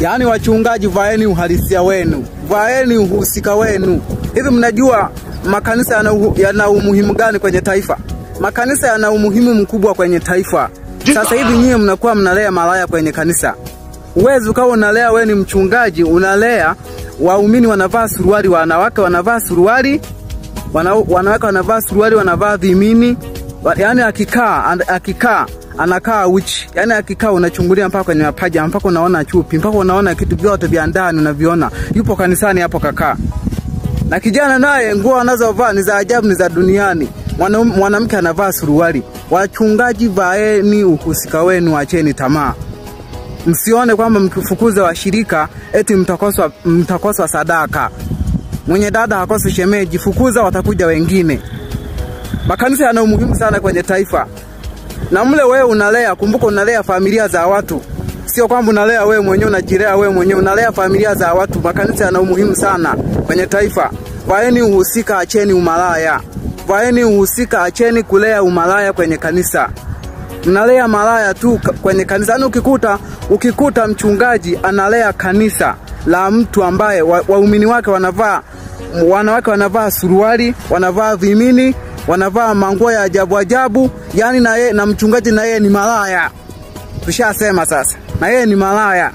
Yaani wachungaji, vaeni uhalisia wenu, vaeni uhusika wenu. Hivi mnajua makanisa yana umuhimu gani kwenye taifa? Makanisa yana umuhimu mkubwa kwenye taifa. Sasa hivi nyie mnakuwa mnalea malaya kwenye kanisa. Uwezi ukawa unalea, wewe ni mchungaji, unalea waumini wanavaa suruali, wanawake wanavaa suruali, wanawake wanavaa suruali, wanavaa vimini. Yaani akikaa anakaa uchi. Yaani akikaa unachungulia mpaka kwenye mapaja, mpaka unaona chupi, mpaka unaona kitu vyote vya ndani unaviona. Yupo kanisani hapo kakaa. Na kijana naye nguo anazovaa ni za ajabu, ni za duniani. Mwanamke anavaa suruali. Wachungaji, vaeni uhusika wenu, acheni tamaa. Msione kwamba mkifukuza washirika eti mtakosa sadaka. Mwenye dada hakosi shemeji, fukuza watakuja wengine. Makanisa yana umuhimu sana kwenye taifa. Na mle wewe unalea, kumbuka unalea familia za watu. Sio kwamba unalea wewe mwenyewe, unajilea wewe mwenyewe, unalea familia za watu. Makanisa yana umuhimu sana kwenye taifa. Vaeni uhusika, acheni umalaya. Vaeni uhusika, acheni kulea umalaya kwenye kanisa. Mnalea malaya tu kwenye kanisa. Yaani ukikuta mchungaji analea kanisa la mtu ambaye waumini wake wanavaa, wanawake wanavaa suruali, wanavaa vimini, wanavaa manguo ya ajabu ajabu, yani na yeye na mchungaji na yeye ni malaya. Tushasema sasa. Na yeye ni malaya.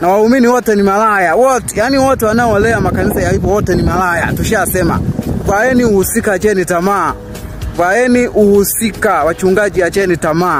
Na waumini wote ni malaya. Wote, yani wote wanaolea makanisa ya hivyo wote ni malaya. Tushasema. Vaeni uhusika, acheni tamaa. Vaeni uhusika, wachungaji, acheni tamaa.